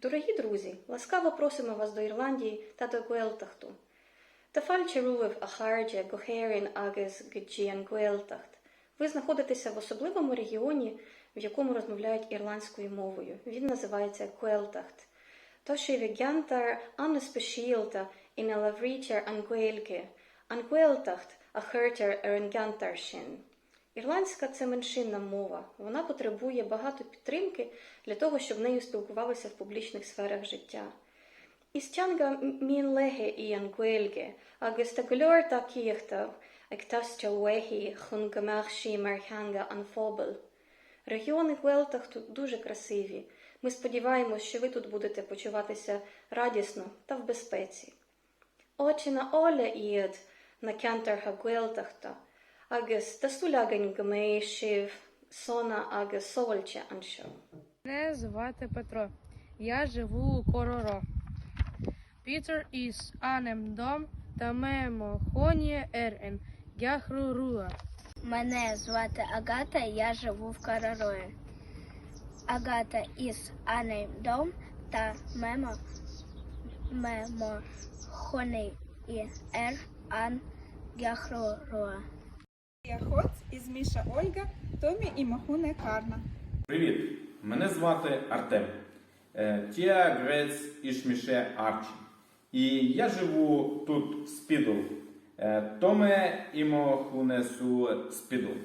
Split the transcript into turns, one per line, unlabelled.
Дорогі друзі, ласкаво просимо вас до Ірландії та до Гуелтахту. Tá fáilte romhaibh, a chairde, go hÉirinn agus go dtí an Ghaeltacht. Ви знаходитеся в особливому регіоні, в якому розмовляють ірландською мовою. Він називається Gaeltacht. Tá sibh i gceantar an-speisialta ina labhraítear an Ghaeilge, an Ghaeltacht a chuirtear ar an gceantar sin. Ірландська це меншинна мова. Вона потребує багато підтримки для того, щоб нею спілкувалися в публічних сферах життя. Is teanga mionlaigh í an Ghaeilge agus tá go leor tacaíochta ag teastáil uaithi chun go mbeadh sí mar theanga an phobail. Регіони Гуелтахту дуже красиві. Ми сподіваємось, що ви тут будете почуватися радісно та в безпеці. Áiteanna áille iad na ceantartha Gaeltachta agus tá súil againn go mbeidh sibh sona agus sábháilte anseo.
Мене звати Петро. Я живу у Короро. Peter is ainm dom tá mé i mo chónaí ar an gCeathrú Rua.
Мене звати Агата, я живу в Карарої. Agata is ainm dom tá mé i mo chónaí ar an gCeathrú Rua.
Haigh, is mise Olga, tá mé i mo chónaí i gCarna.
Привіт! Мене звати Артем. Dia dhuit, is mise Арчі. І я живу тут в Спідл. Tá mé i mo chónaí sa Spidéal.